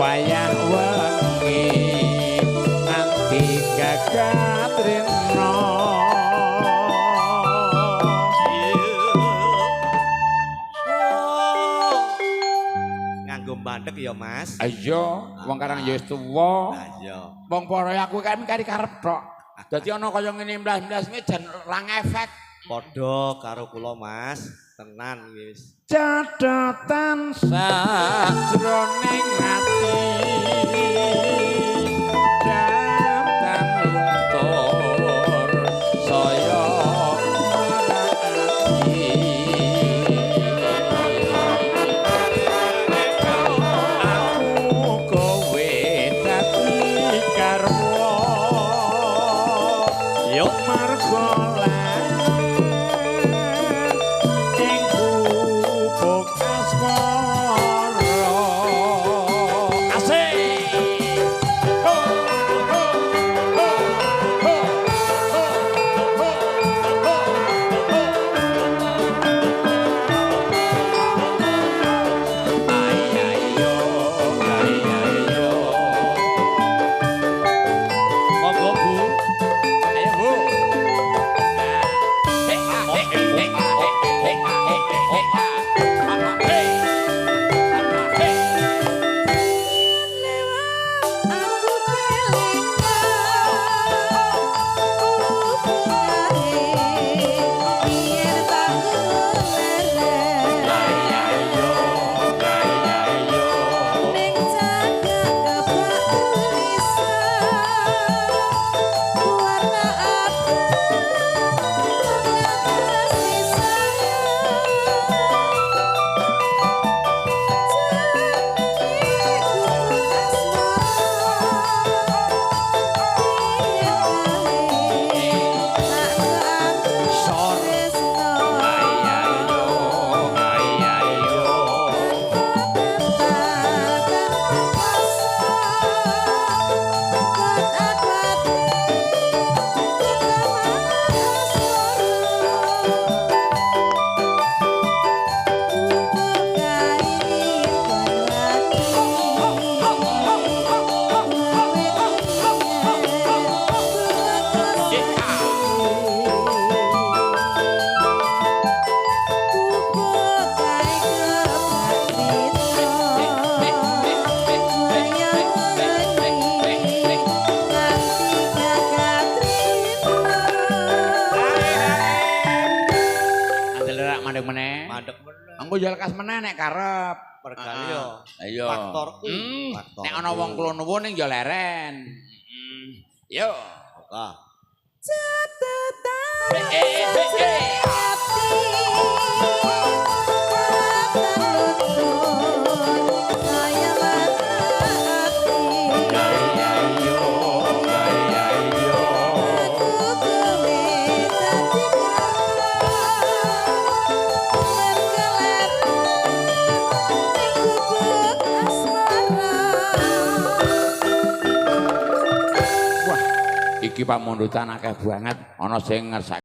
Wayah wengi nganti gagat rena. Oh. Nganggo mandek ya, Mas. Ayo, wong karang ya wis tuwa. Lah iya. Wong para aku kae kari karep tok. Dadi ana kaya ngene mlas-mlas ngene jan ra ngefek. Padha karo kula, Mas. Tenan wis. Catatan sajroning ati datan luntur saya marani. Aku kowe dadi garwa Yo. Marga ing gubuk asmara. Asik. Ho ho ho ho ho ho ho ho. Ay ayo, ay ayo. Monggo, Bu. Ayo, Bu. Hei, ah, hei, hei, ah, hei, hei, ah, hei, hei, ah. Ah, ah, hei. Ah, ah, hei. Aku kelingan hubungane yen tak leren. Ay ayo, ay ayo. Ning cagak kebak tulisan warna abang kasih sayang jenenge gubuk asmara biyen kae tak Sor. tresno. Ay ayo, ay ayo. Andel rak mandek meneh. Mandek meneh. Engko yo lekas meneh nek karep. Mergane yo. Ayo. Faktorku. Faktorku. Nek ana wong kula nuwun ning yo leren. Yo. Ah. Catatan Eh, eh, eh, eh. ati saya ati. Ay ayo, ay ayo. Aku kowe dadi garwa ler ning gubuk asmara. Wah, iki pamundutan akeh banget ana sing ngersake.